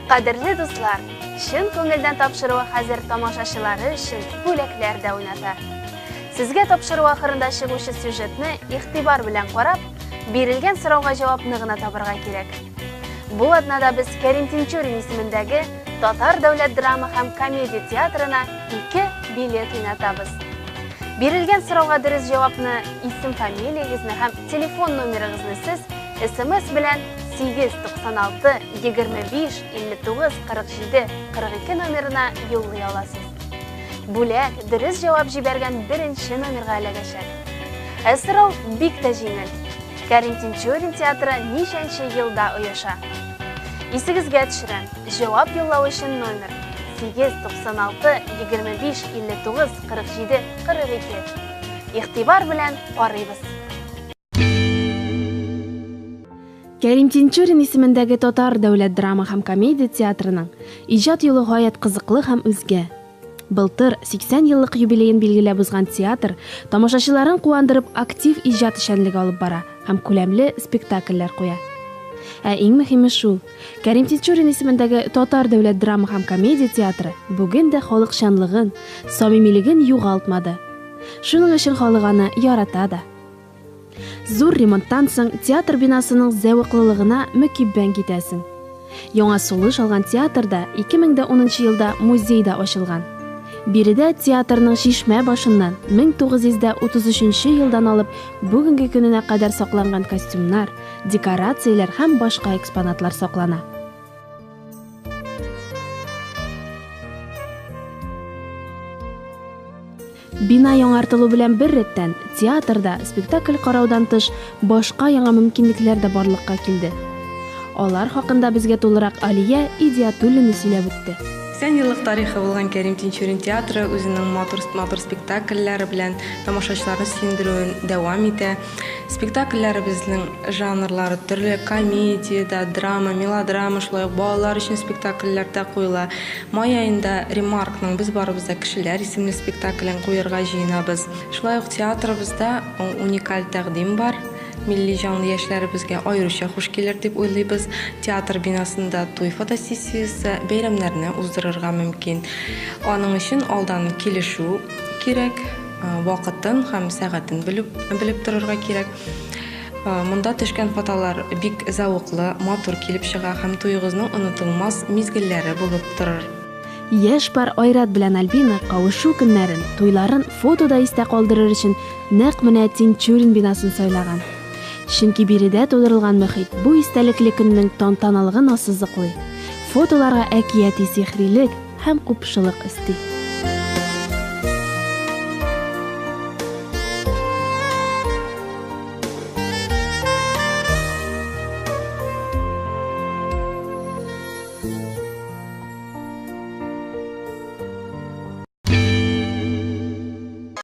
Кадерле дуслар, чын күңелдән тапшыруы хәзер тамашачылары өчен бүләкләр дә уйната. Сезгә тапшыру ахырында чыгучы сюжетны игътибар белән карап, бирелгән сорауга җавапны гына табырга кирәк. Бу атнада без Кәрим Тинчурин исемендәге Татар дәүләт драма һәм комедия театрына ике билет уйнатабыз. Бирелгән сорауга дөрес җавапны, исем-фамилиягезне һәм телефон номерыгызны сез SMS белән 896 25 59 47 42 номерына юллый аласыз. Бүләк дөрес җавап җибәргән беренче номерга эләгәчәк. Ә сорау бик тә җиңел. Кәрим Тинчурин театры ничәнче елда оеша? Исегезгә төшерәм, җавап юллау өчен номер 896 25 59 47 42. Игътибар белән карыйбыз. Кәрим Тинчурин исемендәге Татар дәүләт драма һәм комедия театрының иҗат юлы гаять кызыклы һәм үзгә. Былтыр 80 еллык юбилеен билгеләп узган театр тамашачыларын куандырып актив иҗат эшчәнлеге алып бара һәм күләмле спектакльләр куя. Ә иң мөһиме шул, Кәрим Тинчурин исемендәге Татар дәүләт драма һәм комедия театры бүген дә халыкчанлыгын, самимилеген югалтмады. Шуның өчен халык аны ярата да. Зур ремонттан соң театр бинасының зәвыклылыгына мөкиббән китәсең. Яңа сулыш алган театрда 2010 елда музей да ачылган. Биредә театрның чишмә башыннан 1933 елдан алып бүгенге көненә кадәр сакланган костюмнар, декорацияләр һәм башка экспонатлар саклана. Бина яңартылу белән бер рәттән, театрда спектакль караудан тыш, башка яңа мөмкинлекләр дә барлыкка килде. Алар хакында безгә тулырак Алия Идиатуллина сөйләп үтте. 80 еллык тарихы булган Кәрим Тинчурин театры үзенең матур матур спектакльләре белән тамашачыларны сөендерүен дәвам итә. Спектакльләребезнең жанрлары төрле, комедия дә, драма, мелодрама, шулай ук балалар өчен спектакльләр дә куела. Май аенда Ремаркның Без барыбыз да кешеләр исемле спектаклен куярга җыенабыз. Шулай ук театрыбызда уникаль тәкъдим бар. Милли җанлы яшьләребезгә аеруча хуш килер дип уйлыйбыз. Театр бинасында туй фотосессиясе, бәйрәмнәрне уздырырга мөмкин. Аның өчен алдан килешү кирәк. Вакытын һәм сәгатен белеп, белеп торырга кирәк. Монда төшкән фотолар бик зәвыклы, матур килеп чыга һәм туегызның онытылмас мизгелләре булып торыр. Яшь пар Айрат белән Альбина кавышу көннәрен, туйларын фотода истә калдырыр өчен нәкъ менә Тинчурин бинасын сайлаган. Чөнки биредә тудырылган мөхит бу истәлекле көннең тантаналыгын ассызыклый, фотоларга әкияти сихрилек һәм купшылык өсти.